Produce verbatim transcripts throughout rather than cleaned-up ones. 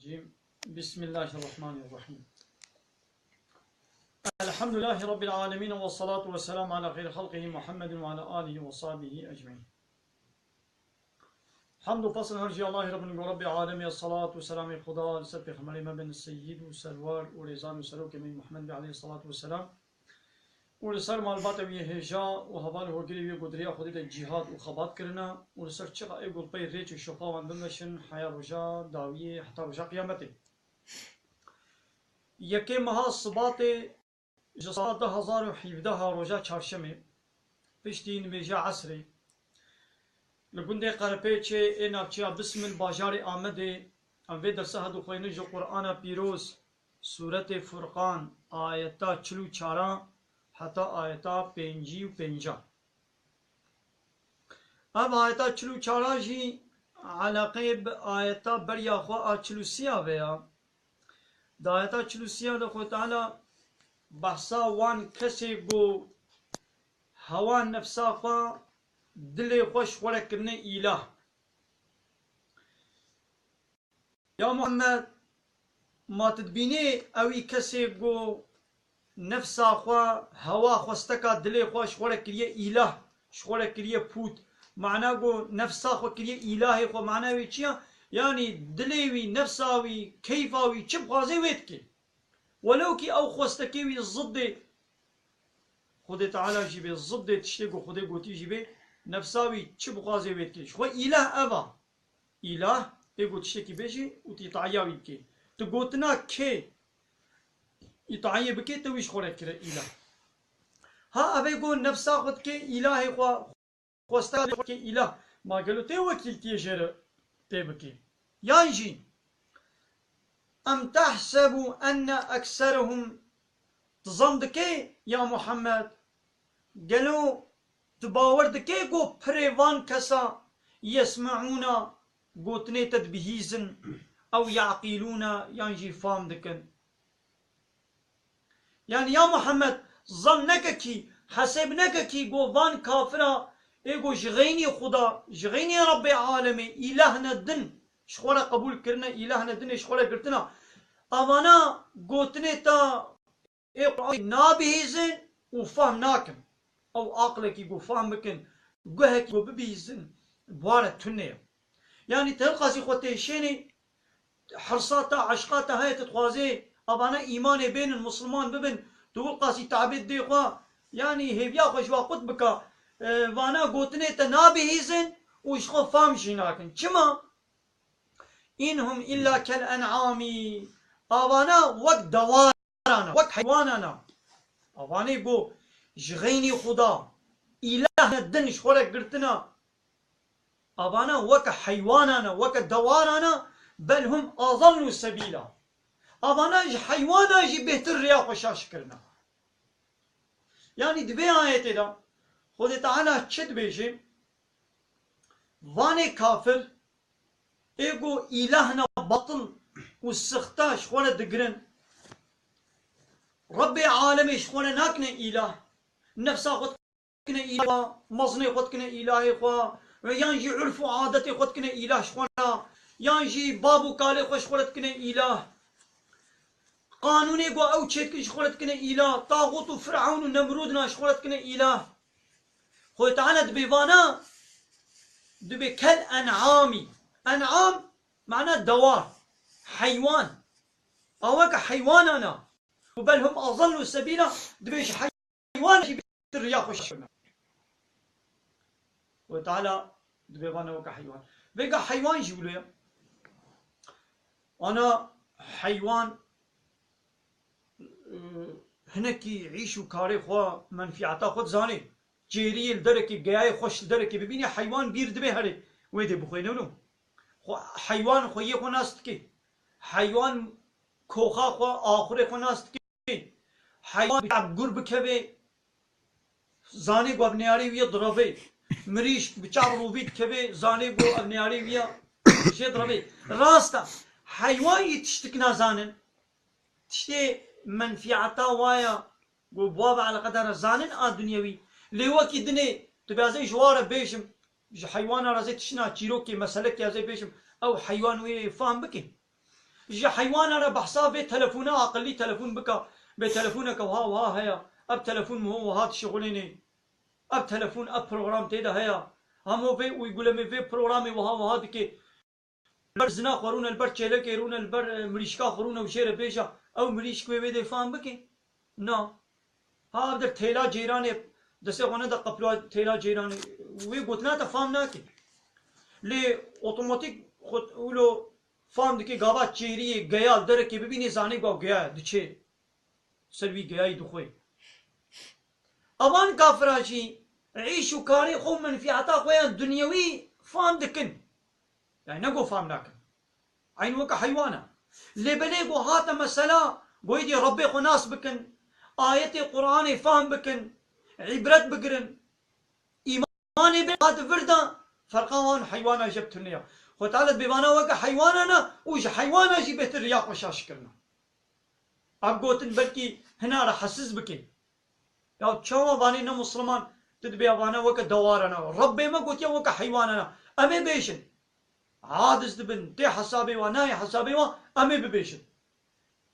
الرجيم. بسم الله الرحمن الرحيم. الحمد لله رب العالمين، والصلاة والسلام على خير خلقه محمد وعلى آله وصحبه أجمعين. Hamd û pesn her jî Allahê Rabbin go Rabbê Alemê, selat û selamê Xuda li ser Pêxemberê me bin, Seyyid û Serwar û Rêzan û Serokê me Muhammed Bey aleyhissalatu vesselam. Û li ser malbata wî yê hêja û heval û hogirê wî yê ku di rêya Xwedê de cîhad û xebat kirine û li ser çiqa ê ku li pey rêç û şopa wan bimeşin heya roja dawiyê heta roja qiyametê. Yekê meha Sibatê ji sala du hezar û hevdeh a roja çarşemê, piştî nimêja esrê, li gundê Qerepêçê ê navçeya Bismil bajarê Amedê, em vê dersa hevdu xweynin ji Qur'ana Pîroz, Sûretê Furqan, ayeta çil û çaran heta ayeta pêncî û pêncan. Ev ayeta çil û çaran jî eleqeyê bi ayeta beriya xwe a çil û sêya ve ya. Di ayeta çil û sêya de Xwedê Teala behsa wan kesê ku hewa nefsa xwe, dilê xwe ji xwe re kirine îlah. Ya Muhammed, ma tu dibînî ewî kesê ku nefsa xwe, hewa xwesteka dilê xwe ji xwe re kiriye îlah, ji xwe re kiriye pût. Mana ku nefsa xwe kiriye îlahê xwe, mana wê çi ya? Yanî dilê wî, nefsa wî, keyfa wî çi bixwaze wê dike. Welewkî ew xwestekê wî ziddê Xwedê Teala jî bê, ziddê tiştê ku Xwedê gotî jî bê, nefsa wî çi bixwaze wê dike. Ji xwe îlah ev a. Îlah, ê ku tiştekî bêjî û tu îtaiya wî bikê. Tu gotina kê îtaiyê bikê, te wî ji xwe re kire îlah. Ha, ev ê ku nefsa xwe dike îlahê xwe, xwesta xwe dike îlah. Ma gelo tê wekîltiyê jê re tê bikê? Yan jî, em tehsebu enne ekserehum, tu zan dikê ya Muhammed, gelo tu bawer dikê ku pirê van kesa yesmeûna, gotinê te dibihîzin, ew yaqîlûna, yan jî fam dikin? Yanî ya Muhammed, zan neke kî, hesêb neke kî ku van kafira ê ku ji xeynî Xuda, ji xeynî Rebbê alemê îlahne din ji xwe re qebûl kirine, îlahne dinê ji xwe re girtina. Avana gotinê te ê Qur'anê nabihîzin û fehm nakin. Ew aqlekî ku fehm bikin, guhekî ku bibihîzin, bi wa re tune ye. Yanî te hilqasî xwe têşênê, hirsa te, eşqa te heye, tu dixwazê avana îmanê bênin, misilman bibin, tu hilqasî tabê didê xwe, yanî hêviya xwe ji wa qut bika, e, vana gotinê te nabihîzin û ji xwe fam jî nakin. Çima? In hum illa kel en'amî. Avana wek dewaran a, wek heywanan a. Avanê ku ji xeynî Xuda îlahne din ji xwe re girtina. Avana weke heywanan a, weke dewaran a, bel hum adallu sebîla. Avana ji heywana jî bêhtir rêya xwe şaş kirina. Yanî di vê ayetê de Xwedê Teala çi dibêje? Vanê kafir, ê ku îlahna batil û sixta ji xwe re digirin, Rebbê alemê ji xwe re nakine îlah, nefsa xwe dikine îlah, mezinê xwe dikine îlahê xwe, yan jî urf û adetê xwe dikine îlah ji xwe re, yan jî bab û kalê xwe ji xwe re dikine îlah. Qanûnê ku ew çêdikin ji xwe re dikine îlah, taxût û Firewn û Nemrûdna ji xwe re dikine îlah. Xwedê Teala dibê vana, dibê kel en'amî. En'am mana dewar, heywan. A weke heywanan a. Û bel hum adallu sebîla, dibê ji heywan jî bêhtir riya xwe şaş kirine. Xwedê Teala dibê vana weke heywan. Vêga heywan jî wilo ye. Ana heywan, e, hinekî îş û karê xwe, menfîeta xwe dizanê. Çêriyê li derekê, geyayê xweş li derekê bibînî, heywan bîr dibe herê. Wê dê bixwêne wilo. Xwe, heywan xweyê xwe nas dike. Heywan koxa xwe, axurê xwe nas dike. Heywan bi çav gur bikeve, zanê ku ev neyarê wî ye direvê. Mirîşk bi çav rovî dikeve, zanê ku ev neyarê wî ye jê direvê. Rast e, heywan jî tiştik nazanin. Tiştê menfîeta wa ye ku bi wa ve eleqedar e, zanin a dinyewî. Lê wekî dinê tu bê ez ê ji wa re bêjim, ji heywana re ez ê tiştina çîrokê, meselekê ez ê bêjim, ew heywan wê fam bike. Ji heywana re behsa vê telefona aqilî telefon bika. Vê telefoneke wiha wiha heye. Ev telefon miho wiha dişixulênê. Ev telefon, ev program tê de heye. Hemo vê uygulemê, vê programê wiha wiha dike. Li ber zina xwe rûne, li ber çêlekê rûne, li ber, e, mirîşka xwe rûne û jê re bêje, ew mirîşk wê wê dê fam bike? Na. Ha, ev der têla ceyranê, destê xwe nede qepla têla ceyranê. Wê gotina te fam nake. Lê otomatîk xwe wilo fam dike, gava çêriyê geya li derekê bibînê, zanê ku geya ye, diçe. Ser wî geyayî dixwe. Evan kafira jî îş û karê xwe û menfîata xwe ya dinyewî fam dikin. Yani ne ku fam nakin. Eyn weke heywan e. Lê belê ku hate mesela, ku êdî Rebbê xwe nas bikin, ayetê Qur'anê fam bikin, îbret bigirin, îmanê bê hate vir de, ferqa wan heywana jê bi tune ya. Xwe Teala dibê vana weke heywana ne û ji heywana jî bêhtir riya xwe şaş kirine. Ev gotin belkî hina re hesiz bike. Ya çawa vanê ne Musliman, tu dibê vana weke dewara ne. Rebbê me gotiye weke heywana ne. Em ê bêjin. Aciz dibin, tê hesabê wan, nayê hesabê wan, em ê bibêjin.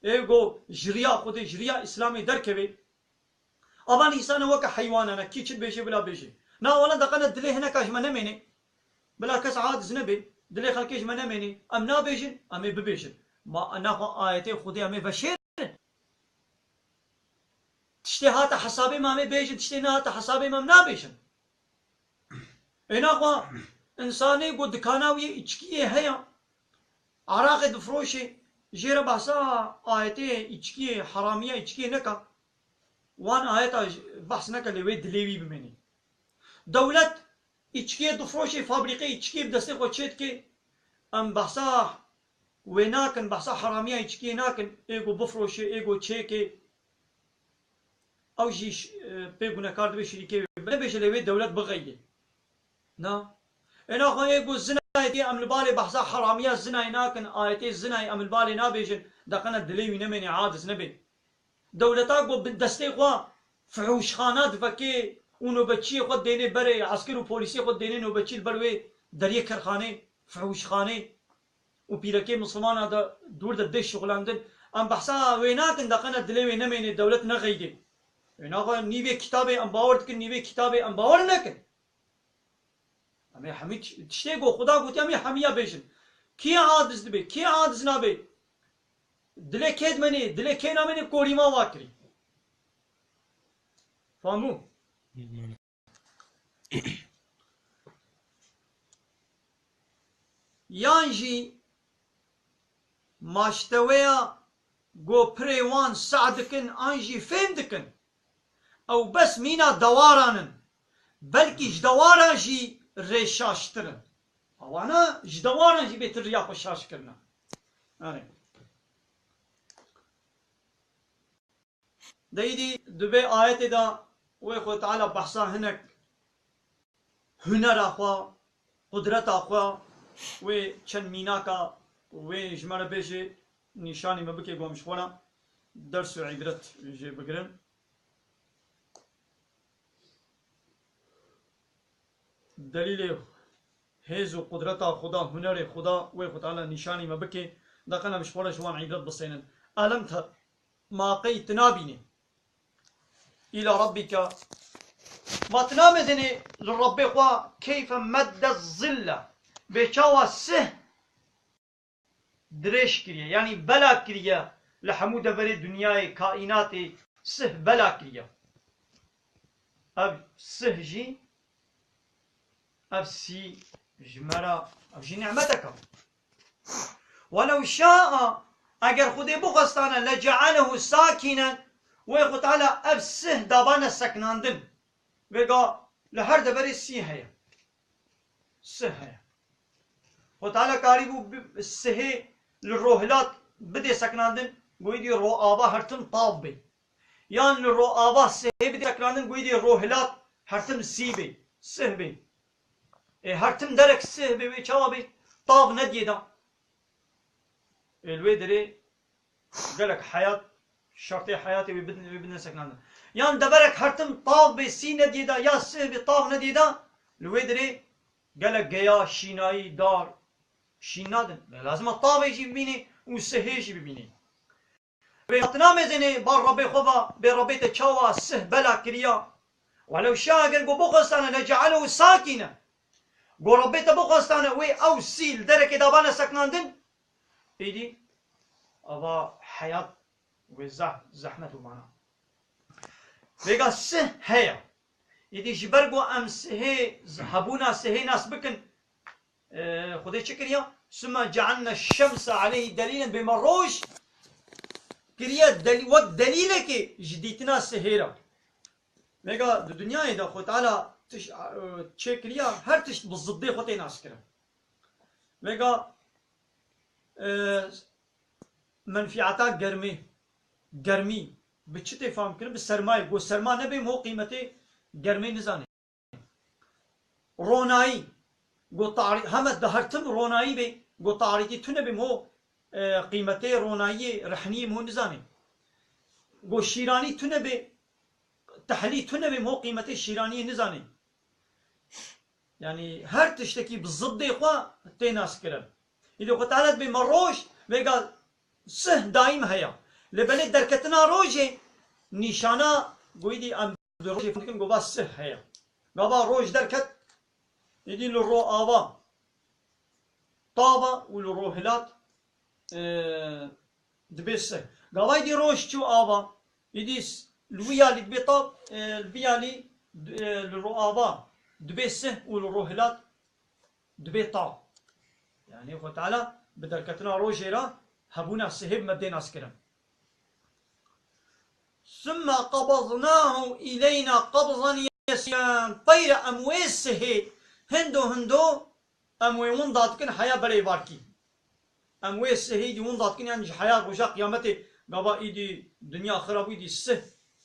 Ê go ji riya Xwedê, ji riya Îslamê derkevê. Avan însane weke heywana ne, kî çi dibêje bila bêje. Na wele deqene dilê hineka ji me nemêne. Bila kes aciz nebe, dilê xelkê ji me nemêne. Em nabêjin, em ê bibêjin. Ma naxwe ayetê Xwedê em ê veşêrin. Tiştê hate hesabê me em ê bêjin, tiştê nehate hesabê me em nabêjin. Ê naxwe insanê ku dikana wî yê îçkiyê heye, araqê difroşê, jê re behsa ayetê îçkiyê, heramiya îçkiyê neka. Wan ayeta j-, behs neke lê wê dilê wî bimênê. Dewlet îçkiyê difroşê, fabrîqê îçkiyê bi destê xwe çêdike. Em behsa wê nakin, behsa heramiya îçkiyê nakin. Ê ku bifroşê, ê ku çêke. Ew jî ş-, e, pê gunekar dibe şirîkê wê. Nebêje lê wê dewlet bixeyde. Na. Ê naxwe ê ku zinayê dê em li balê behsa heramiya zinayê nakin, ayetê zinayê em li balê nabêjin, deqene dilê wî nemênê, aciz nebe. Dewleta ku bi destê xwe fihûşxana divekê û nobetçiyê xwe dênê berê, esker û polîsê xwe dênê nobetçî li ber wê deriyê kerxanê, fihûşxanê û pîrekê misilmana de dûr de dê şixulandin. Em behsa wê nakin, deqene dilê wê nemênê, dewlet nexeydê. Wê naxwe nîvê kitabê em bawer dikin, nîvê kitabê em bawer nekin. Em ê hemî tiş-, tiştê ku Xuda gotiye, em ê hemiya bêjin. Kê aciz dibe, kê aciz nabe? Dilê kê dimenê, dilê kê namenê, korîma wa kirî. Famû? Yan jî maşteweya ku pirê wan seh dikin an jî fêm dikin. Ew bes mîna dewaran in. Belkî ji dewaran jî rêşaştir in. Ewana ji dewaran jî bêtir riya xwe şaş kirine. Erê. De îdî di vê ayetê de wê Xwedê Teala behsa hinek hunera xwe, qudreta xwe, wê çend mînaka wê ji me re bêje, nîşanî me bike, ku em ji xwe re ders û îbret jê bigirin. Delîlê hêz û qudreta Xuda, hunerê Xuda, wê Xwedê Teala nîşanî me bike, deqene em ji xwe re ji wan îbret bisênin. Elem te, ma qey tu nabînî? Îla rabbike, ma tu namedinî li Rabbê xwe, keyfe medde zille, bê çawa sih dirêj kiriye, yanî bela kiriye li hemû deverê dinyayê, kaînatê sih bela kiriye. Ev sih jî, ev sî ji me re, ev jî nîmetek e. Welew şa'a, eger Xwedê bixwestane, le cealehu sakînen, wê Xwe Teala ev sih dabane seknandin. Vêga li her deverê sî heye. Sih heye. Xwe Teala karîbû bi-, sihê li rohilat bidê seknandin, ku êdî roava her tim tav bê. Yan li roava sihê bidê seknandin, ku êdî rohilat her tim sî bê, sih bê. Ê her tim derek sih bê, wê çawa bê? Tav nediyê da. Ê li wê derê gelek heyat, şertê heyatê wê bidin, wê bidin seknandin. Yan deverek her tim tav bê, sî nediyê da, ya sih bê, tav nediyê da, li wê derê gelek geya, şînayî, dar, şîn nadin. Lazim e tavê jî bibînî, û sihê jî bibînî. Vê hatina mezênê bar Rebê xwe va, bê Rebê te çawa sih bela kiriya? Welew şa eger ku bixwestane, le cealehu sakîne. Ku Rebê te bixwestane, wê ew sî li derekê de bane sekinandin, êdî ava heyat wê zeh-, zehmet û mana. Vêga sih heye. Êdî ji ber ku em sihê, hebûna sihê nas bikin, e, Xwedê çi kiriya? Summa cealna şemse aleyhî delîlen, bê me roj kiriye delî-, wek delîlekê ji dîtina sihê re. Vêga di dinyayê de Xwedê Teala tiş-, e, çê kiriya, her tişt bi ziddê xwe tê nas kirin. Vêga, e, menfîata germê, germî, bi çi tê fam kirin? Bi sermayê. Ku serma nebê, mo qîmetê germê nizanê. Ronayî, ku tarî-, heme dihertim ronayî bê, ku tarîtî tune bê, mo, e, qîmetê ronayiyê, rehniyê mo nizanê. Ku şîranî tune bê, tehlî tune bê, mo qîmetê şîraniyê nizanê. Yanî her tiştekî bi ziddê xwe tê nas kirin. Îdî Xwedê Teala dibê me roj, vêga sih daîm heye. Lê belê derketina rojê nîşana goyî dî em di rojê fam dikin, gova sih heye. Gava roj derket, îdî li ro ava tav e û li ro hilat, e, dibê sih. Gava îdî roj çû ava, îdî s-, li wî yalî dibê tav, e, li vî yalî, e, li ro ava dibê sih û li ro hilat dibê tav. Yanî Xwedê Teala bi derketina rojê re hebûna sihê bi me dê nas kirin. Sümme qabaznahu ileyna qabzan yesîran. Peyre em wê sihê hindo hindo em wê winda dikin heya berê êvarkî. Em wê sihê dî winda dikin, yanî ji heya roja qiyametê, gava îdî dinya xirab, îdî sih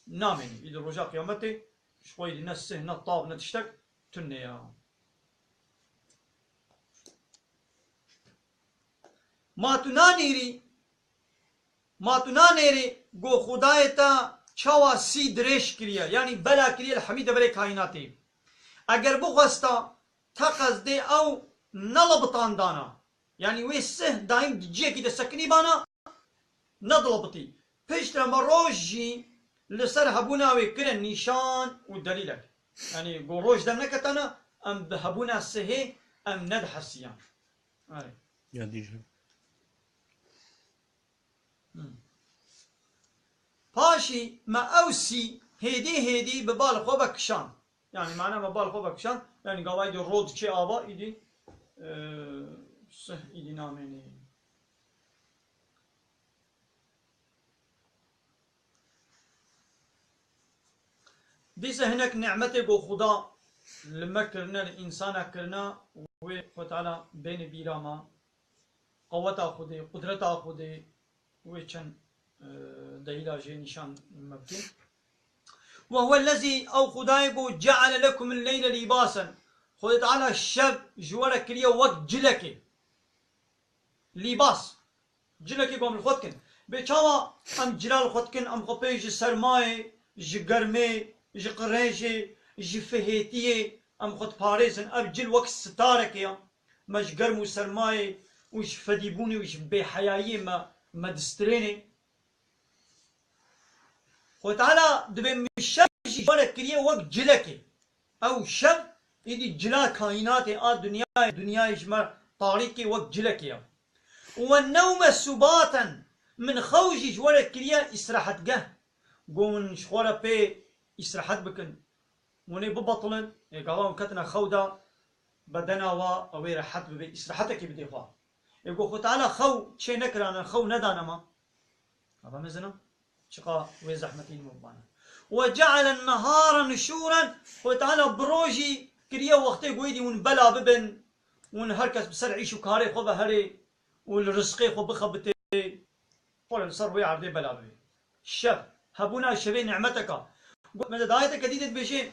namênî. Îdî roja qiyametê ji xwe îdî ne sih, ne tav, ne tiştek tune ya. Ma tu nanêrî, ma tu nanêrî ku Xwedayê te çawa sî dirêj kiriye, yanî bela kiriye li hemî deverê kaînatê. Eger bixwesta, teqez dê ew nelibitandana. Yanî wê sih daîm di cihekî de sekinîbana, nedilibitî. Piştre me roj jî li ser hebûna wê kirin nîşan û delîlek. Yanî ku roj derneketana, em bi hebûna sihê em nedihesiyan. Erê. Ya dîje. Hmm. Paşî me ew sî hêdî hêdî bi bal xwe ve kişand. Yanî mana me bal xwe ve kişand. Yanî gava îdî ro diçê ava îdî, e, sih îdî namênê. Dîsa hinek nîmetê ku Xuda li me kirine, li însana kirine, wê Xwedê Teala bêne bîra me. Qeweta Xwedê, qudreta Xwedê, wê çend, e, delîla jê nîşan me bikin. Ve huwellezî, ew Xwedayê ku ceale lekumul leyla lîbasen. Xwedê Teala şev ji we re kiriye wek cilekê. Lîbas. Cilekê ku em li xwe dikin. Bê çawa em cila li xwe dikin, em xwe pê ji sermayê, ji germê, ji qirêjê, ji fihêtiyê em xwe diparêzin. Ev cil wek sitarekê ya. Me ji germ û sermayê û ji fedîbûnê û ji bêheyayiyê me, me distirênê. Xwedê Teala dibê min şev jî ji we re kiriye wek cilekê. Ew şev êdî cila kaînatê a dinyayê, dinyayê ji me tarîkê wek cilekê ye. Û we newme subaten, min xew jî ji we re kiriye îsrehetgeh. Go min ji xwe re pê îsrehet bikin. Hûn ê bibetilin, ê gava hûn ketine xew de, bedena wa ew ê rehet bibe, îsrehetekê bidê xwe. Ê go Xwedê Teala xew çê nekirane, xew nedane me. Ava mezin e. Çiqa wê zehmetî li me bibane. Ve cealen nehara nuşûren, Xwedê Teala bi rojî kiriye wextê ku êdî hûn bela bibin, hûn her kes bi ser îş û karê xwe ve herê û li rizqê xwe bixebitê. Xwe li ser rûyê erdê bela bibê. Şev, hebûna şevê nîmeteka. Got, me de dayeteke dî de dibêjê,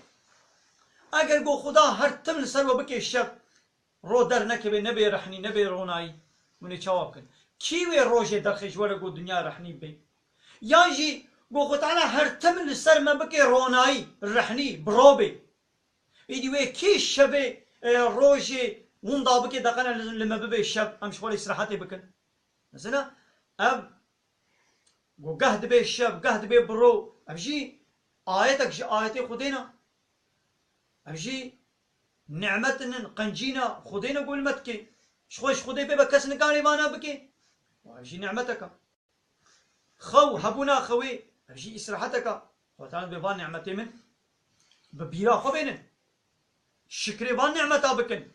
eger got Xuda her tim li ser we bike şev, ro dernekeve, nebê rehnî, nebê ronayî, hûn ê çawa bikin? Kî wê rojê derxê ji we re got dinya rehnî bê? Yan jî got Xwe Teala her tim li ser me bike ronayî, rehnî, bi ro bê. Îdî wê kî şevê, e, rojê winda bike, deqene li, li me bibe şev, em ji xwe re îsrehetê bikin? Mesela, Ev ku geh dibe şev, geh dibe bi ro, ev jî ayetek ji ayetê Xwedê ne. Ev jî nimet nin, qencî ne, Xwedê ne ku li me dike. Ji xwe ji Xwedê bê be kes nikare vana bike. Ev jî nimetek e. Xew, hebûna xewê, ev jî îsrehetek e. Xwedê Teala dibê van nimetê min bi bîra xwe bênin. Şikrê van nimeta bikin.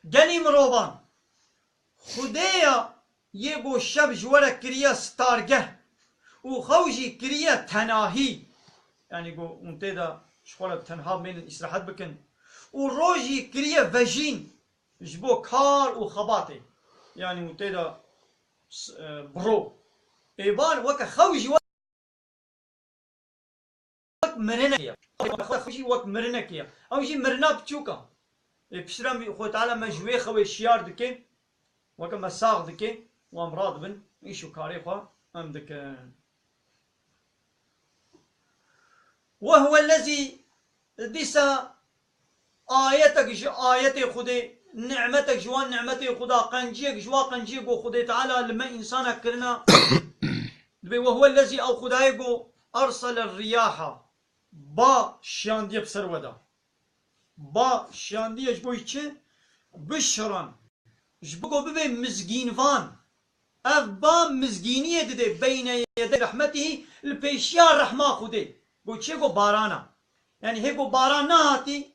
Gelî mirovan, Xwedêya yê ku şev ji we re kiriye stargeh û xew jî kiriye tenahî, yanî ku hûn tê de ji xwe re tenha bimênin, îsrehet bikin, û roj jî kiriye vejîn ji bo kar û xebatê, yanî hûn tê de s-, e, bi ro. Ê van weke xew jî we wek mirinekê ye. Xwe jî wek mirinekê ye. Ew jî mirina biçûk e. Ê piştre Xwedê Teala me ji wê xewê şiyar dike, weke me sax dike û em radibin, îş û karê xwe em dikin. Ve huwellezî, dîsa ayetek ji ayetê Xwedê, nimetek ji wan nimetê Xweda, qenciyek ji wan qenciyê ku Xwedê Teala li me însanek kirina, dibê, ve huwellezî, ew Xwedayê ku ersele riyaha, ba şiyandiye bi ser we de. Ba şiyandiye ji bo çi? Bişran. Ji bo ku bibe mizgînvan. Ev ba mizgîniyê dide beyne yedey rehmetî, li pêşiya rehma Xwedê. Go çê go barana. Yanî hê go baran nehatî,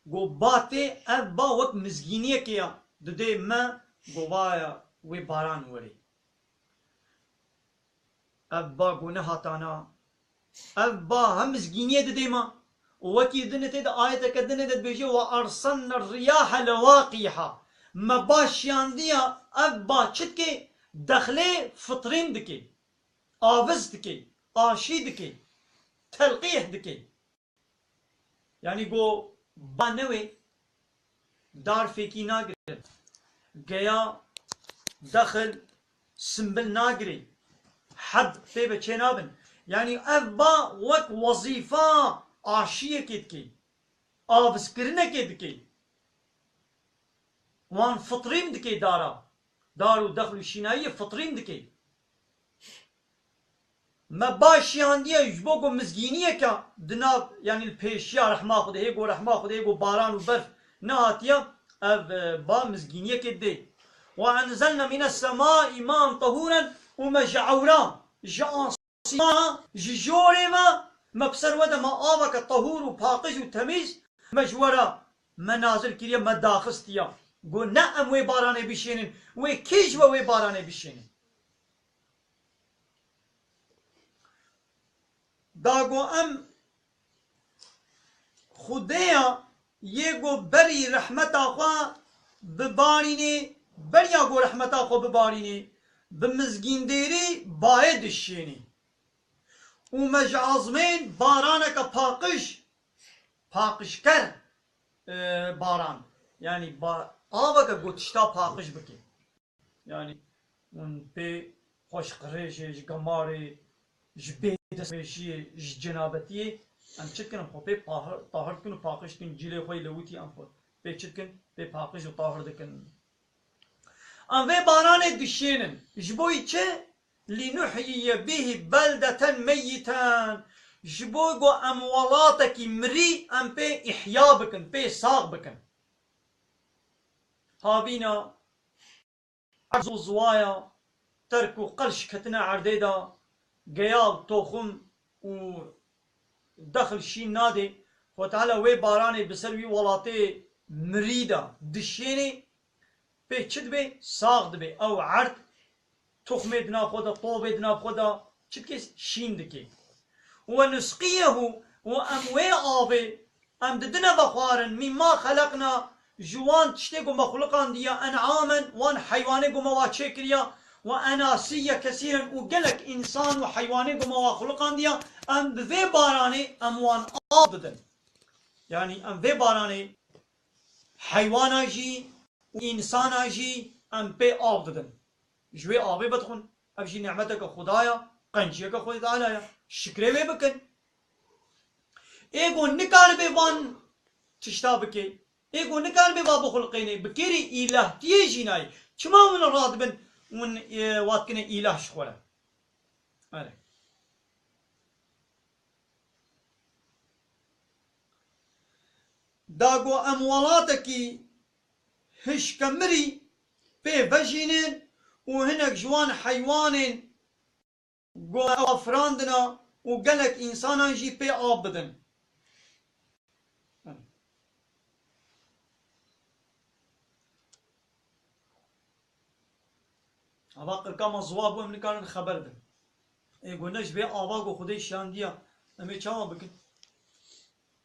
go ba tê, ev ba wek mizgîniyekê ya dide me, go vaya wê baran werê. Ev ba ku nehatana, ev ba hem mizgîniyê didê me. Û wekî dinê tê de ayeteke dinê de dibêje, "Ve arsalne riyahe lewaqîha." Me ba şiyandiya, ev ba çi dike? Dexlê fitrîn dike, aviz dike, aşî dike, telqîh dike. Yanî go ba newê dar fêkî nagirin. Geya dexil simbil nagirê. Heb pê ve çênabin. Yanî ev ba wek wezîfa aşiyekê dike. Avizkirinekê dike. Wan fitrîn dike dara. Dar û dexl û şînayiyê fitrîn dike. Me ba şiyandiye ji bo ku mizgîniyeke di nav, yanî li pêşiya rehma Xwedê, hê ku rehma Xwedê, hê ku baran û berf nehatiye, ev, e, ba mizgîniyekê dê. "Ve enzelne mine semai maan tahûren", û me ji ewra, ji asmana, ji jorê ve, me bi ser we de me aveke tahûr û paqij û temîz, me ji we re me nazil kiriye, me daxistiye. Got, ne em wê baranê bişênin, wê kî ji we wê baranê bişênin? Da go em Xwedêya yê go berî rehmeta xwe bibarînê, beriya go rehmeta xwe bibarînê, bi mizgîndêrî bayê dişênê. Û me ji azmên baraneke paqij, paqijker, e, baran. Yanî ba-, aveke go tişta paqij bike. Yanî hûn pê xwe ji qirêjê, ji gemarê, ji bêdestmêjiyê, ji cenabetiyê, em çi dikin? Em xwe pê pahir, tahir dikin û paqij dikin, cîlê xwe yê lewitî em xwe pê çi dikin? Pê paqij û tahir dikin. Em vê baranê dişênin. Ji bo yî çi? "Linuhyiye bihi beldeten meyyiten." Ji bo ku em welatekî mirî em pê îhya bikin, pê sax bikin. Havîna erz û ziwaya, terk û qelş ketine erdê de, geya û toxum û dexil şîn nadê. Xwe Teala wê baranê bi ser wî welatê mirî de dişênê, pê çi dibe? Sax dibe. Ew erd toxmê di nav xwe de, tovê di nav xwe de çi dike? Şîn dike. "Ve nusqiyehu", û em wê avê, em didine vexwarin, "mimma xeleqna", ji wan tiştê ku me xuliqandiye, "en'amen", wan heywanê ku me wa çêkiriye, "ve enasiye kesîren", û gelek însan û heywanê ku me wa xuliqandiye, em bi vê baranê em wan av didin. Yanî em vê baranê heywana jî û însana jî em pê av didin. Ji wê avê vedixwin. Ev jî nimeteke Xwedaya, qenciyeke Xwedê Teala ye. Şikrê wê bikin. Ê ku nikaribe van tişta bike, ê ku nikaribe va bixulqêne, bi kêrî îlahtiyê jî nayê. Çima hûn radibin hûn, e, wat kine îlah ji xwe re. Erê. Da ku em welatekî hişkemirî pê vejînin û hinek ji wan heywanên ku ew afirandina û gelek însanan jî pê av bidin. Ava qirka me ziwa bû, em nikarin xeber bin. Ê ku ne ji vê ava ku Xwedê şiyandiya, em ê çawa bikin?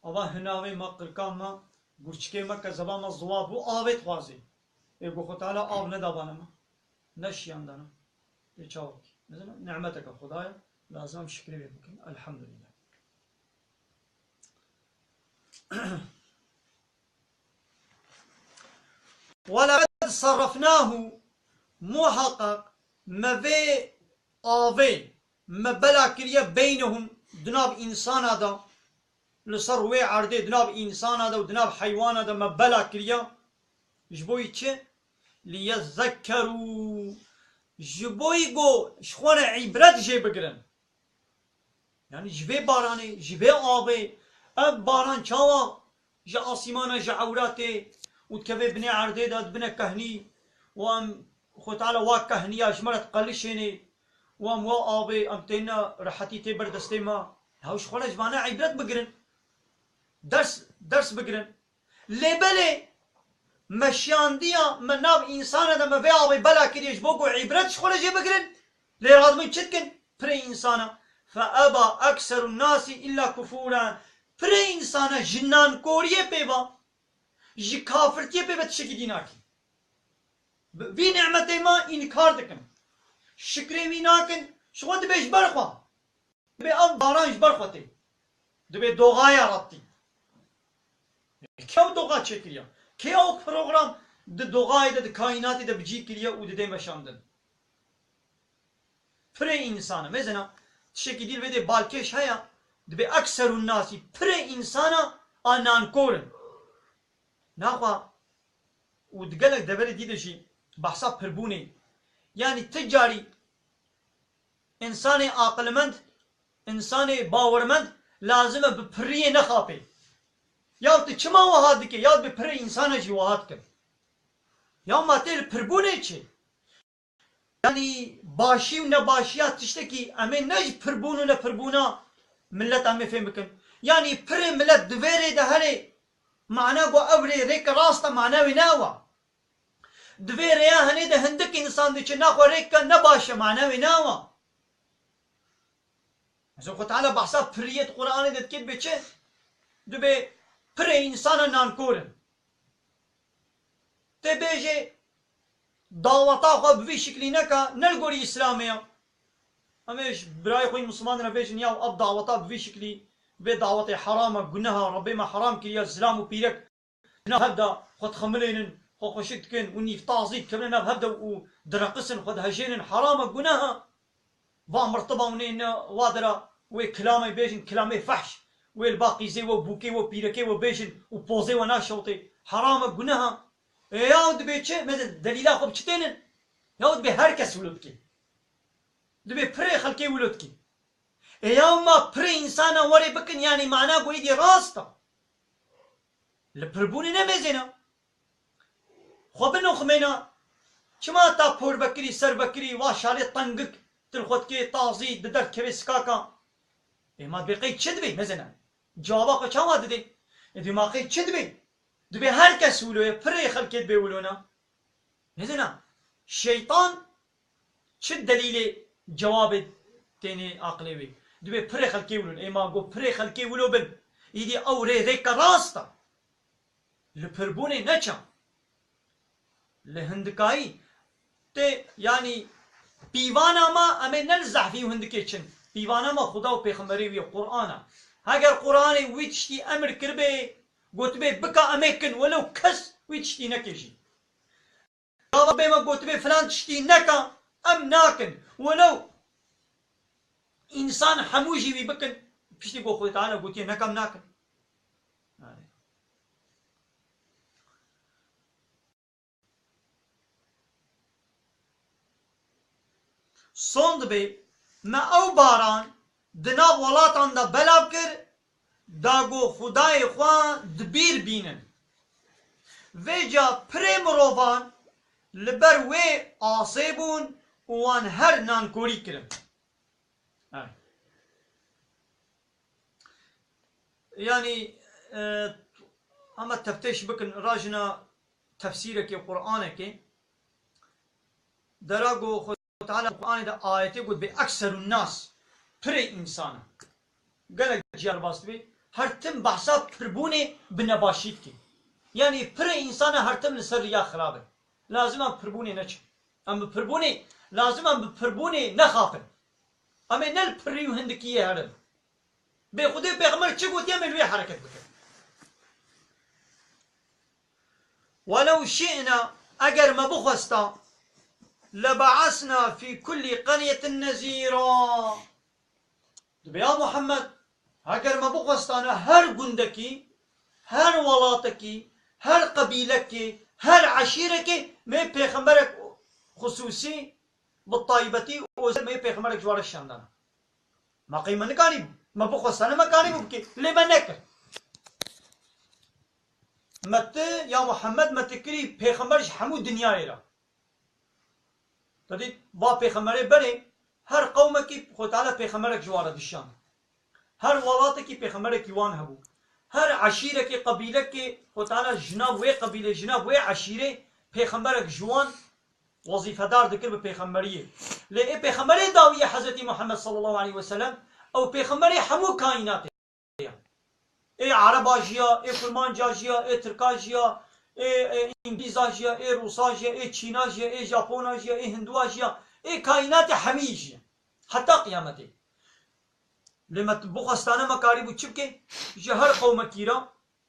Ava hinavê me, qirka me, gurçikê me, kezeba me ziwa bû, avê dixwazê. Ê ku Xwe Teala av nedabana me, neşiyandana. Ê çawa bikî? Mesela, nimeteke Xwedaya, lazim em şikrê wê bikin. Elhamdulillah. وَلَقَدْ صَرَّفْنَاهُ، muhaqqaq me vê avê me bela kiriye, beynehum, di nav însana de, li ser wê erdê, di nav însana de û di nav heywana de me bela kiriye. Ji bo yî çi? Liyezekkerû. Ji bo yî ku ji xwe re îbret jê bigirin. Yani ji vê baranê, ji vê avê, ev baran çawa ji asîmana, ji ewra tê û dikeve binê erdê de, dibine kehnî û em Xwe Teala wa kehniya ji me re diqelişênê û em wa avê, em têne rehetî tê ber destê me. Hew ji xwe re ji vane îbret bigirin. Ders, ders bigirin. Lê belê me şiyandiya me nav însana de me vê avê bela kiriye ji bo ku îbret ji xwe re jê bigirin. Lê radibin çi dikin? Pirê însana. Fe eba ekserun nasi illa kufura. Pirê însana ji nankoriyê pê ve, ji kafirtiyê pê ve tiştekî dî nakin. Bi vî nimetê me înkar dikin. Şikrê wî nakin. Ji xwe dibê ji ber xwe. Dibê ev baran ji ber xwe tê. Dibê doxaya Rabbî. Kê ew doxa çêkiriye? Kê ew program di doxayê de, di kaînatê de bi cî kiriye û didê meşandin? Pirê însan e. Mesela, tiştekî dî li vê dê balkêş heye, dibê ekserun nasî, pirê însana a nankor in. Naxwe û di gelek deverê dî de jî behsa pirbûnê. Yanî ti carî însanê aqilmend, însanê bawermend lazim e bi piriyê nexapê. Ya tu çima wiha dike? Ya bi pirê însana jî wiha dikin. Ya ma tê li pirbûnê çi? Yanî başî û nebaşiya tiştekî, em ê ne ji pirbûn û nepirbûna milet em ê fêm bikin. Yanî pirê milet di vê rê de herê, mana ku ev rê rêke rast e, mana wê ne ew e. Di vê rêya henê de hindik însan diçe, naxwe rêke ne baş e, mana wê ne ew e. Mesela Xwe Teala behsa piriyê di Qur'anê de dike, dibê çi? Dibê pirê însana nankor in. Tê bêjê daweta xwe bi vî şiklî neka, ne li gorî Îslamê ya. Em ê ji birayê xwe yî Misliman re bêjin, ya ev daweta bi vî şiklî, vê dawetê heram e, guneh e, Rebbê me heram kiriye, zilam û pîrek nav hev de xwe dixemilênin, xwe xweşik dikin û nîv tazî dikevine nav hev de û direqisin, xwe dihejênin, heram e, guneh e. Va mirtiba hûn ê ne wa dera wê kilamê bêjin, kilamê fehş. Wê li ba qîzê we, bûkê we, pîrekê we bêjin û pozê we naşewtê. Heram e, guneh e. Ê yaw dibê çi? Mesela delîla xwe bi çi tênin? Yaw dibê her kes wilo dike. Dibê pirê xelkê wilo dike. Ê yaw ma pirê însana werê bikin, yanî mana ku êdî rast e. Li pirbûnê ne mêzêna. Xwe binoximêna. Çima ta porvekirî, servekirî, wa şalê tengik, tu li xwe dikê tazî, di derdikevê sikaka? Ê ma dibê qey çi dibê? Mezena. Cewaba xwe çawa didê? Ê dibê ma qey çi dibê? Dibê her kes wilo ye, pirê xelkê dibê wilo na. Mezena. Şeytan çi delîlê cewabê tênê aqilê wê? Dibê pirê xelkê wilo. Ê ma got pirê xelkê wilo bin. Îdî ew rê rêke rast e. Li pirbûnê neçe. Li hindikayî tê, yanî pîvana me, em ê ne li zehfî û hindikê çin. Pîvana me Xuda û Pêxemberê wî ye, Qur'an e. Heger Qur'anê wî tiştî emir kiribê, gotibê bike, em ê kin, welew kes wî tiştî neke jî. Gava bê me gotibê filan tiştî neke, em nakin. Welew însan hemû jî wî bikin, piştî ku Xwedê Teala gotiye neke, em nakin. Yani. sond bê, me ew baran di nav welatan de belav kir, da ku Xwedayê xwe di bîr bînin. Vêca pirê mirovan li ber wê asê bûn û wan her nankorî kirin. Evet. Yani, e, ama teftêş bikin, rajina tefsîrekê Qur'anekê. Dera ku Xwe Teala Qur'anê de ayetê got bê ekserun nas, pirê insana. Gelek ciyar bas dibe, her tim behsa pirbûnê bi nebaşî dike. Yani pirê insana her tim li ser riya xirab e. Lazim em pirbûnê neçin. Em bi pirbûnê, lazim em bi pirbûnê nexapin. Em ê ne li pirî û hindikiyê herin. Bê Xwedê Pêxember çi gotiye, em ê li wê hereket bikin. Welew şi'na, eger me bixwesta, lebe'asna fî kullî qeryetin nezîra. Dibê ya Muhammed, eger me bixwestane her gundekî, her welatekî, her qebîlekê, her eşîrekê me pêxemberek xusûsî, bi taybetî, ozel me pêxemberek ji we re şandana. Ma qey me nikarî, me bixwestane me karîbû bikê, lê me nekir. Me ti, ya Muhammed, me ti kirî pêxember ji hemû dinyayê re. Te dît, va pêxemberê berê, her qewmekî Xwe Teala pêxemberek ji wan re dişan. Her welatekî pêxemberekî wan hebû. Her eşîrekî, qebîlekê, Xwe Teala ji nav wê qebîlê, ji nav wê eşîrê pêxemberek ji wan wezîfedar dikir bi pêxemberiyê. Lê ê pêxemberê dawî yê Hezretî Muhammed sallallahu aleyhi ve sellem, ew pêxemberê hemû kaînatê ye. Ê Ereba jî ya, ê Kurmanca jî ya, ê Tirka jî ya, ê, ê Îngilîza jî ya, ê Rûsa jî ya, ê Çîna jî ya, ê Japona jî ya, ê Hinduwa jî ya, ê kaînatê hemî jî ya. Heta qiyametê. Lê me bixwestane me karîbû çi bike? Ji her qewmekî re,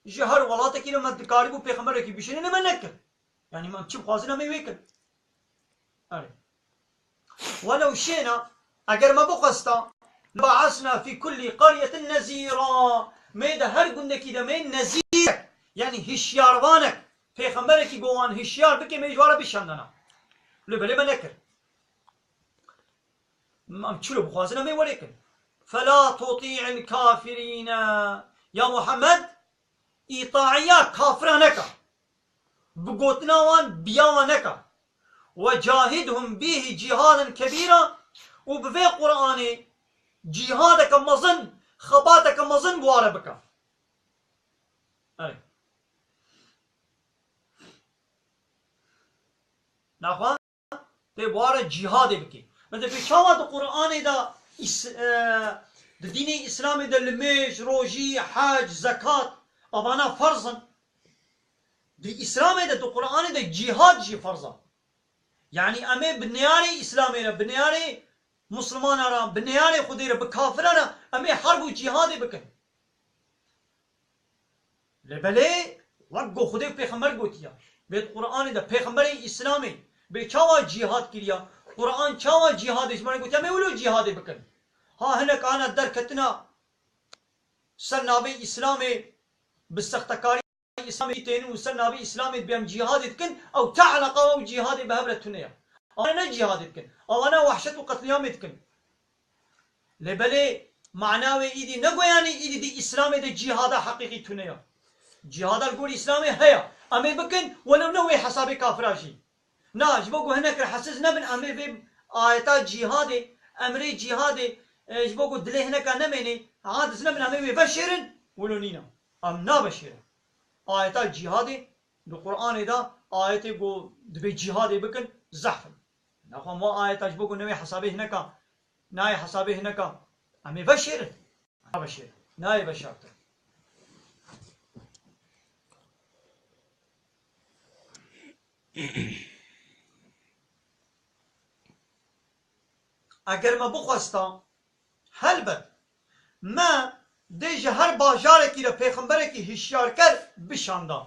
ji her welatekî re me dikarîbû pêxemberekî bişîne, lê me nekir. Yani me çi bixwazin em ê wê kin. Erê. Welew şêna, eger me bixwesta, lebe'asna fî kullî qeryetin nezîra. Me de her gundekî de me nezîrek, yani hişyarvanek, pêxemberekî go wan hişyar bike, me ji wan re bişandana. Lê belê me nekir. Em çilo bixwazin em ê werê kin. Fela tuti'il kafirîne. Ya Muhammed, îtaiya kafira neka. Bi gotina wan biya wan neka. Ve cahidhum bihi cihaden kebîra û bi vê Qur'anê cihadeke mezin, xebateke mezin bi wan re bike. Erê. Naxwe tê bi wan re cîhadê bikî. Mesela pê çawa di Qur'anê de îs-, e, di dînê Îslamê de limêj, rojî, hec, zekat, avana ferz in. Di Îslamê de, di Qur'anê de cîhad jî ferz e. Yani em ê bi neyarê Îslamê re, bi neyarê Muslimana re, bi neyarê Xwedê re, bi kafira re em ê herb û cîhadê bikin. Lê belê, wek ku Xwedê û Pêxember gotiya, bê di Qur'anê de Pêxemberê Îslamê bê çawa cîhad kiriya, Qur'an çawa cîhadê ji me re gotiya, em ê wilo cîhadê bikin. Ha hinek ana derketina ser navê Îslamê, bi sextekarî Îslamê tênin û ser navê Îslamê dibê em cîhadê dikin, ew te eleqa û cîhadê bi hev re tune ye. Ewana ne cîhadê dikin, ewana wehşet û qetlîamê dikin. Lê belê mana wê îdî ne go yanî îdî di Îslamê de cîhada heqîqî tune ya. Cîhada li gor Îslamê heye. Em ê bikin, welew ne wê hesabê kafira jî. Na, ji bo ku hinek rahatsiz nebin, em ê vê ayeta cîhadê, emrê cîhadê, e, ji bo ku dilê hineka nemênê, aciz nebin, em ê wê veşêrin, wilo nîne. Em naveşêrin. Ayeta cîhadê di Qur'anê de ayetê ku dibê cîhadê bikin, zehf in. Naxwe ma ayeta ji bo ku newê hesabê hineka, nayê hesabê hineka, em ê veşêrin. Naveşêrin. Nayê veşartin. Eger me bixwesta, helbet, me dê ji her bajarekî re pêxemberekî hişyarker bişanda.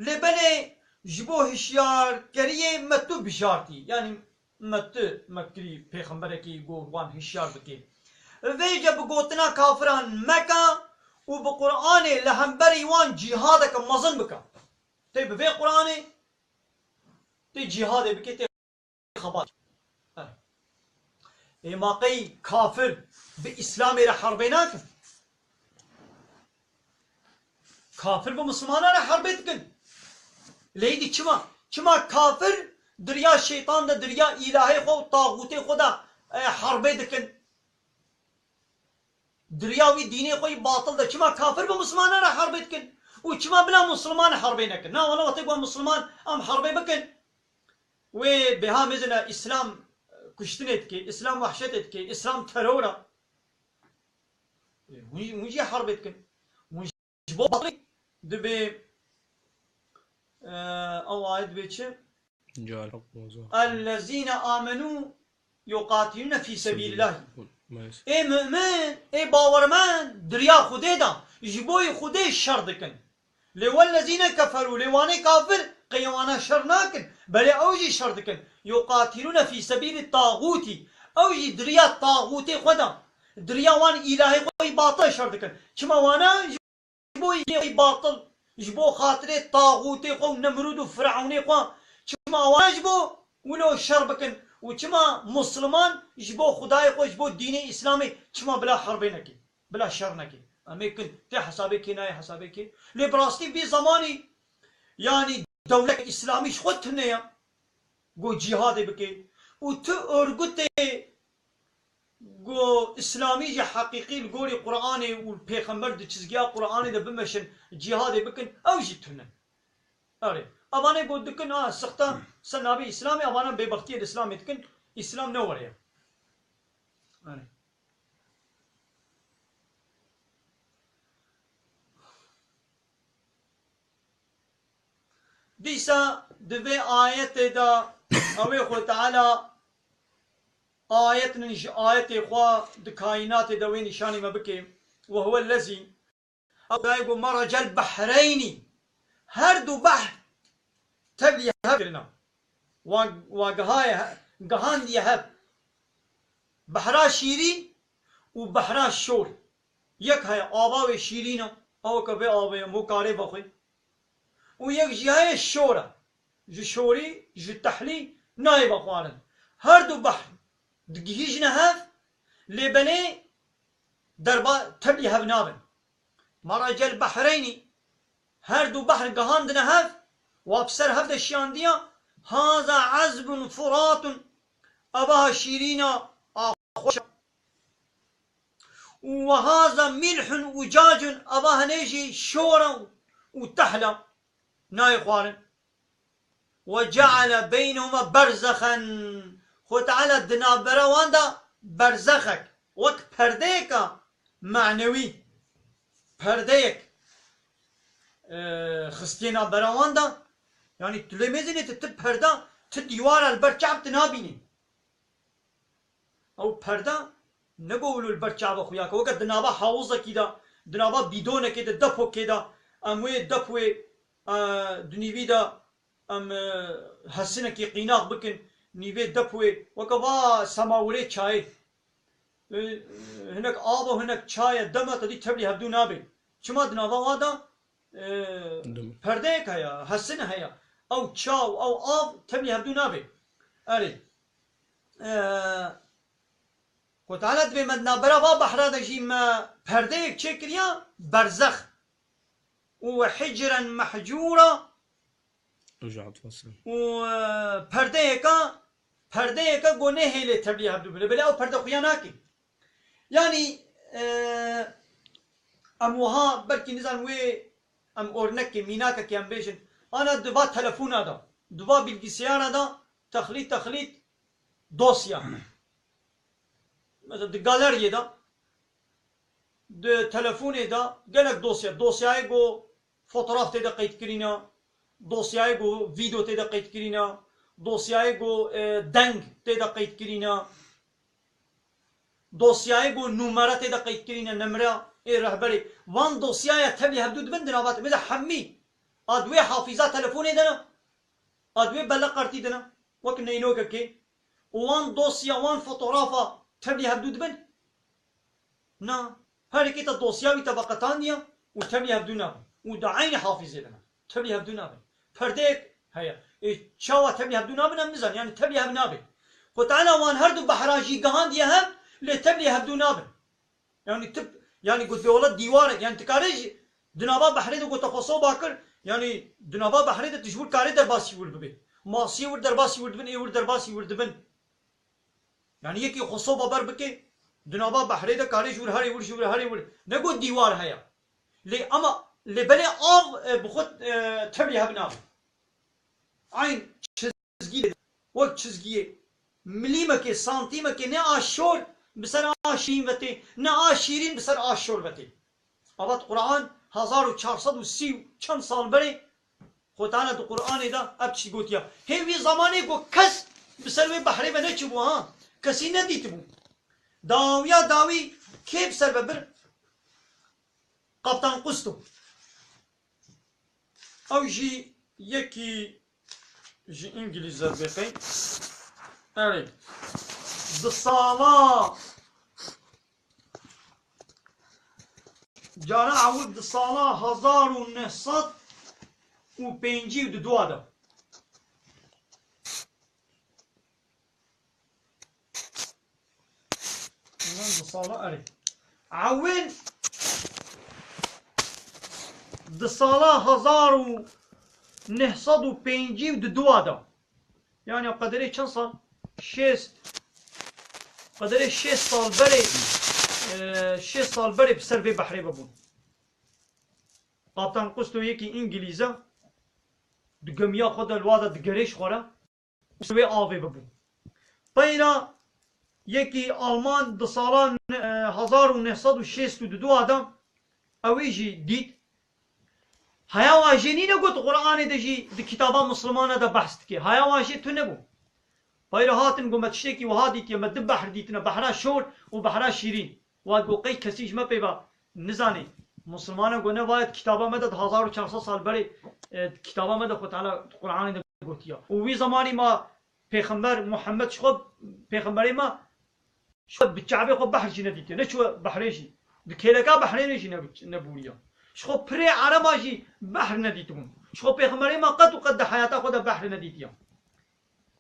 Lê belê ji bo hişyarkeriyê me tu bijartî, yanî me tu me kirî pêxemberekî ku wan hişyar bikê. Vêce bi gotina kafiran meke û bi Qur'anê li hemberî wan cîhadeke mezin bike. Tê bi vê Qur'anê, tê cîhadê bikê, tê xebat. He. Ê ma qey kafir bi Îslamê re herbê nakin? Kafir bi Misilmanan re herbê dikin. Lê êdî çima? Çima kafir di riya şeytan de, di riya îlahê xwe û taxûtê xwe de, e, herbê dikin? Di riya wî dînê xwe yî batil de çima kafir bi Misilmanan re herbê dikin? Û çima bila Misilman herbê nekin? Na, wela wextê ku em Misilman em herbê bikin, wê bêha mezin e, Îslam kuştinê dike, Îslam wehşetê dike, Îslam teror e. Hûn, hûn jî herbê dikin. Hûn ji bo batilî dibê, e, ew ayet dibê çi? جاء الحق وزهق. اَلَّذ۪ينَ آمَنُوا يُقَاتِلُونَ ف۪ي سَب۪يلِ اللّٰهِ. Ê mu'min, ê bawermend, di riya Xwedê de, ji bo yê Xwedê şer dikin. Lê وَالَّذ۪ينَ كَفَرُوا, lê wanê kafir, qey wana şer nakin, belê ew jî şer dikin. يُقَاتِلُونَ ف۪ي سَب۪يلِ الطَّاغُوتِ. Ew jî di riya taxûtê xwe de, di riya wan îlahê xwe yî batil şer dikin. Çima wana ji bo yê batil, ji bo xatirê taxûtê xwe û Nemrûd û Firewnê xwe, çima wana ji bo wilo şer bikin û çima Musliman ji bo Xwedayê xwe, ji bo dînê Îslamê çima bila herbê neke? Bila şer neke. Em ê kin tê hesabê kê, nayê hesabê kê. Lê bi rastî vî zemanî, yanî dewlet îslamî ji xwe tune ye. Go cîhadê bike. Û tu örgütê go îslamî ji heqîqî li gorî Qur'anê û pêxember di çizgiya Qur'anê de bimeşin, cîhadê bikin, ew jî tune. Erê. Evanê go dikin, a, sixta ser navê Îslamê, evana bêbextiyê li Îslamê dikin, Îslam ne were ye. Erê. Dîsa di vê ayetê de ew ê Xwe Teala ayetinin ji ayetê xwe di kaînatê de wê nîşanî me bike. وَهُوَ الَّذ۪ي. Ew dayê got, مَرَجَ الْبَحْرَيْنِ. Her du behr tevlî hev kirina. Wa, wa gihaye he-, gihandiye hev. Behra şîrîn û behra şor. Yek heye ava wê şîrîn e, ew ke vê avê ye, mo karê vexwe. Û yek jî heye şor e. Ji şorî, ji tehlî nayê vexwarin. Her du behr digihîjine hev, lê belê derba tevlî hev nabin. مَرَجَ الْبَحْرَيْنِ. Her du behr gihandine hev, wa bi ser hev de şiyandiya, هَذَا عَذْبٌ فُرَاتٌ. Evaha şîrîna a xweş e. وَهَذَا مِلْحٌ أُجَاجٌ. Eva hinê jî şor e û tehl e. Nayê xwarin. وَجَعَلَ بَيْنَهُمَا بَرْزَخًا. Xwe Teala di navbera wan de berzexek, wek perdeyeka manewî, perdeyek, e, xistiye navbera wan de. Yanî tu lê mêzênê tu, tu perda, tu dîwara li ber çav tu nabînî. Ew perda ne go wilo li ber çava xwe ya ke. Weke di nava hawizekî de, di nava bîdonekê de, depokê de, em wê dep wê, e, di nîvî de em, e, hesinekî qînax bikin, nîvê dep wê, weke va semawirê çayê. E, hinek av û hinek çaye dema te dî tevlî hevdû nabê. Çima di nava wa de, e, Dim. perdeyek heye, hesin heye. Ew ça û ew av tevlî hevdû nabê. Erê. E, Xwe Teala dibê me di navbera va behra de jî me perdeyek çêkiriya berzex. Û وَحِجْرًا مَحْجُورًا. Û, e, perdeyeka, perdeyeka go nehêlê tevlî hevdû bine. Belê ew perde xuya nake. Yanî, e, em wiha belkî nizan wê em ornekê, mînakekê em bêjin. Ana di va telefona de, di va bilgisayara de texlît, texlît dosya. Mesela di galeriyê de, di telefonê de gelek dosya, dosyayê ku fotoğraf tê de qeyd kirîne, dosyayê ku vîdeo tê de qeyd kirîne, dosyayê ku, e, deng tê de qeyd kirîne, dosyayê ku numara tê de qeyd kirîne, nemre ê rehberê. Van dosyaya tevlî hevdû dibin di nava te. Mesela hemî a di wê hafîza telefonê de ne, a di wê beleqertî de ne, wek neylokekê. Û wan dosya, wan fotoğrafa tevlî hevdû dibin? Na. Her yekê te dosya wî te veqetandiye û tevlî hevdû nabin. Û di eynî hafîzê de ne. Tevlî hevdû nabin. Perdeyek heye. Ê, çawa tevlî hevdû nabin em nizan. Yanî tevlî hev nabin. Xwe Teala wan her du behran jî gihandiye hev, lê tevlî hevdû nabin. Yani tip, yani got, vê wela dîwarek, yani tu karê jî di nava behrê de got te xwe soba kir, yani di nava behrê de tu ji wir karê derbasî wir bibê. Masiyê wir derbasî wir dibin, ê wir derbasî wir dibin. Yani yekî xwe soba ber bike, di nava behrê de karê ji wir herê wir, ji wir herê wir. Ne got dîwar heye. Lê ama, lê belê av, e, bi xwe, e, tevlî hev nabe. Eyn çizgî, wek çizgiyê milîmekê, santîmekê ne a şor bi ser a şîrîn ve tê, ne a şîrîn bi ser a şor ve tê. Avat Quran hezar û çar sed û sî û çend sal berê Xwe Teala di Quranê de ev tiştî gotiya. Hê wî zemanê ku kes bi ser wê behrê ve neçûbû ha. Kesî nedîtibû. Dawiya dawî kê bi ser ve bir? Kaptan Kusto. Ew jî yekî ji Îngilîz e bêqey. Erê. Di sala, cara ewil di sala hezar û neh sed û pêncî û du de. Di sala, erê. Ewil di sala hezar û neh sed û pêncî û du de. Yani qederê çend sal? Şêst. Qederê şêst sal berê, e, şêst sal berê bi ser vê behrê bibûn. Kaptan Kusto yekî Îngilîz e, di gemiya xwe de li wa de digerê ji xwe re. Û wê avê bibû. Peyra yekî Alman di sala, e, hezar û neh sed û şêst û du de ew ê jî dît. Haya wan jê nîne got Quranê de jî di kitaba Mislimana de behs dike. Haya wan jê tune bû. Peyra hatin got me tiştekî wiha dîtiye, me du behr dîtine, behra şor û behra şîrîn. Wa got qey kesî ji me pê ve nizanê. Mislimana got ne va ye di kitaba me de di hezar û çar sed sal berê, e, di kitaba me de Xwe Teala di Quranê de gotiya. Û wî zemanî ma Pêxember Muhammed ji xwe, pêxemberê me, ji xwe bi çavê xwe behr jî nedîtiye. Neçûye behrê jî. Di kêleka behrê jî ne-, nebûriya. Ji xwe pirê ereba jî behr nedîtibûn. Ji xwe pêxemberê me qet û qet di heyata xwe de behr nedîtiya.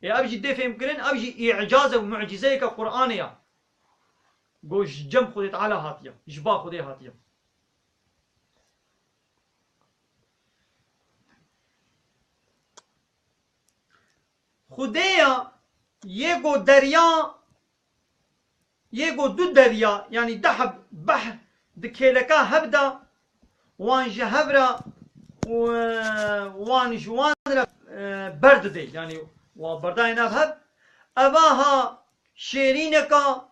Ê ev jî dê fêhmkirin, ev jî îcaz e û mucîzeyeke Quranê ya. Go ji cem Xwedê Teala hatiye, ji ba Xwedê hatiye. Xwedê ya yê go derya, yê go du derya, yanî du heb behr di kêleka hev de, wan ji hev re û, e, wan ji wan re, e, berdidê. Yanî wa berdayê nav hev. Eva ha şêrîneka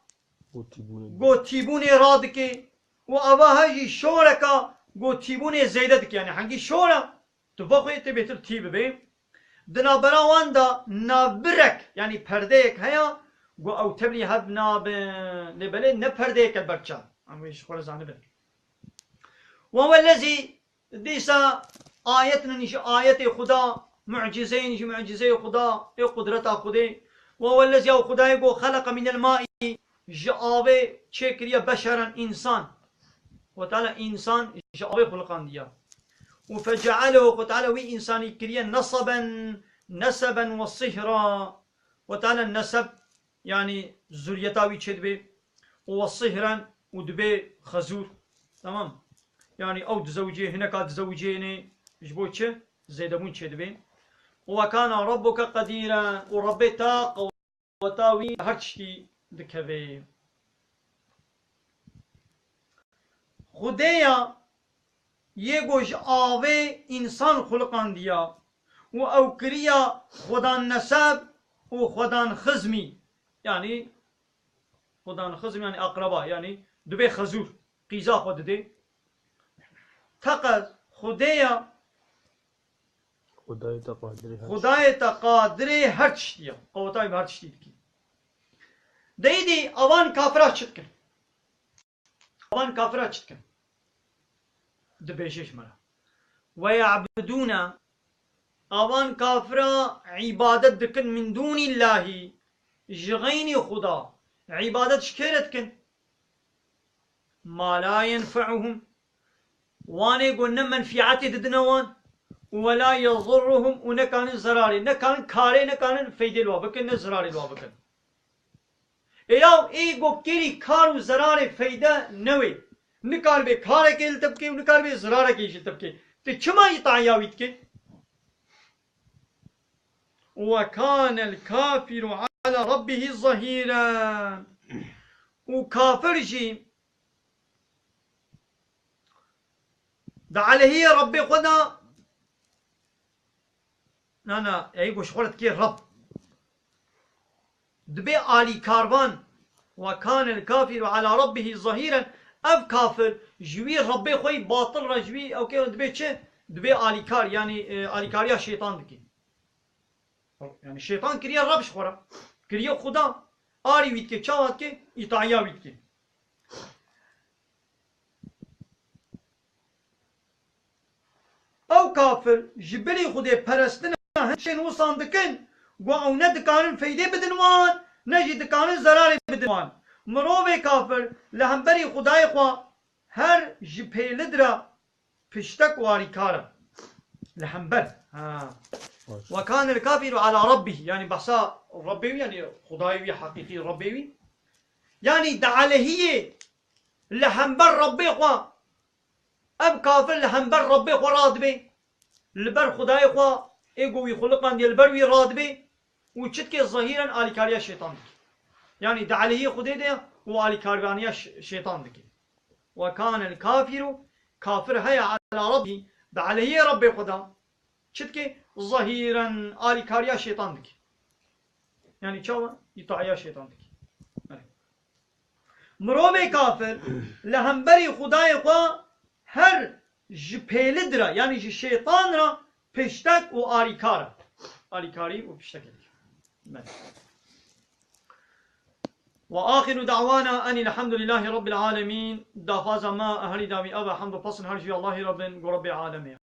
Gotîbûnê. Gotîbûnê radike û eva ha jî şoreka gotîbûnê zêde dike. Yanî hengî şor e, tu vexwê tê bêtir tî bibe. Di navbera wan de navbirek, yanî perdeyek heye, ku ew tevlî hev nabin. Lê belê ne perdeyeke berçav. Em wê ji xwe re zanibin. Wa wellezî dîsa ayetnin ji ayetê Xuda, mucîzeyên ji mucîzeyê Xuda, ê qudreta Xwedê. Wa wellezî ew Xwedayê ku xeleqe mînel maî, ji avê çêkiriye beşeren, însan. Xwe Teala însan ji avê xuliqandiye. Û fecealehu, Xwe Teala wî însanî kiriye nesaben, neseben ve sihra. Xwe Teala neseb, yanî zuriyeta wî çêdibe, û ve sihran, û dibe xezûr. Tamam. Yanî ew dizewicê, hineka dizewicênê ji bo çi? Zêdebûn çêdibe. Û ve kana rabbuke qedîra, û Rebbê ta qeweta wî her tiştî dikeve. Xwedê ya yê ku ji avê însan xuliqandiya û ew kiriya xwedan neseb û xwedan xizmî, yanî xwedan xizm, yanî aqreba, yanî dibê xezûr, qîza xwe didê. Teqez Xwedê ya Xwedayê te qadirê her Xwedayê te qadirê her tiştî ya. Qewetayê bi her tiştî dikî. Deyîdî avan kafira çi dikin? Avan kafira çi dikin? Dibêje ji me re. Ve ya'budûne, avan kafira îbadet dikin min dûnîllahî, ji xeynî Xuda. Îbadet ji kê re dikin? Ma la yenfe'uhum. Wanê ku ne menfîetê didine wan. Û ve la yezurruhum, û nekarin zerarê, nekarin karê, nekarin feydê li wa bikin, ne zirarê li wa bikin. Ê yaw, ê go kêrî kar û zerarê feyde newê. Nikaribê karekê li te bikê û nikaribê zirarekê jî li te bikê. Tu çima îtaya wî dikê? Ve kânel kâfiru ala rabbihî zahîren. Û kafir jî di aleyhiyê Rabbê xwe de, na, na, ey go ji xwe re dikê Rabb. Dibê alîkarvan. Ve kânel kâfiru ala rabbihî zahîren. Ev kafir ji wî Rabbê xwe yî batil re ji wî ew kê dibê çi? Dibê alîkar, yanî, e, alîkariya şeytan dikê. Yanî şeytan kiriye Rab ji xwe re. Kiriye Xuda. Arî wî dike, çawa dike? Îtaya wî dike. Ew kafir ji bilî Xwedê perestina hin tiştên wisan dikin, ku ew ne dikarin feydê bidin wan, ne jî dikarin zerarê bidin wan. Mirovê kafir li hemberî Xwedayê xwe her ji pêlid re piştek û alîkar e. Li hember. Ha. Baş. Ve kânel kafîru ala rabbih. Yanî behsa Rabbê wî, yanî Xwedayê wî heqîqî Rabbê wî. Yanî di aleyhiyê li hember Rabbê xwe. Ev kafir li hember Rabbê xwe radibê. Li ber Xwedayê xwe ê ku wî xuliqandiye li ber wî radibê û çi dike zahîren alîkariya şeytan dike. Yanî di aleyhiyê Xwedê de û alîkarvaniya ş-, şeytan dike. Ve kânel kafîru, kafir heye ala rabbî, bi aleyhiyê Rabbê xwe de çi dike? Zahîren alîkariya şeytan dike. Yanî çawa? Îtaiya şeytan dike. Belê. Mirovê kafir li hemberî Xwedayê xwe her ji pêlid re, yanî ji şeytan re piştek û alîkar e. Alîkarî û piştekê dike. Belê. Ve axiru da'wana enî elhamdulillahî rabbil alemîn. Daxwaza me a herî dawî ev e, hemd û pesn her ji Allahî re bin, ku Rebbê alemê ye.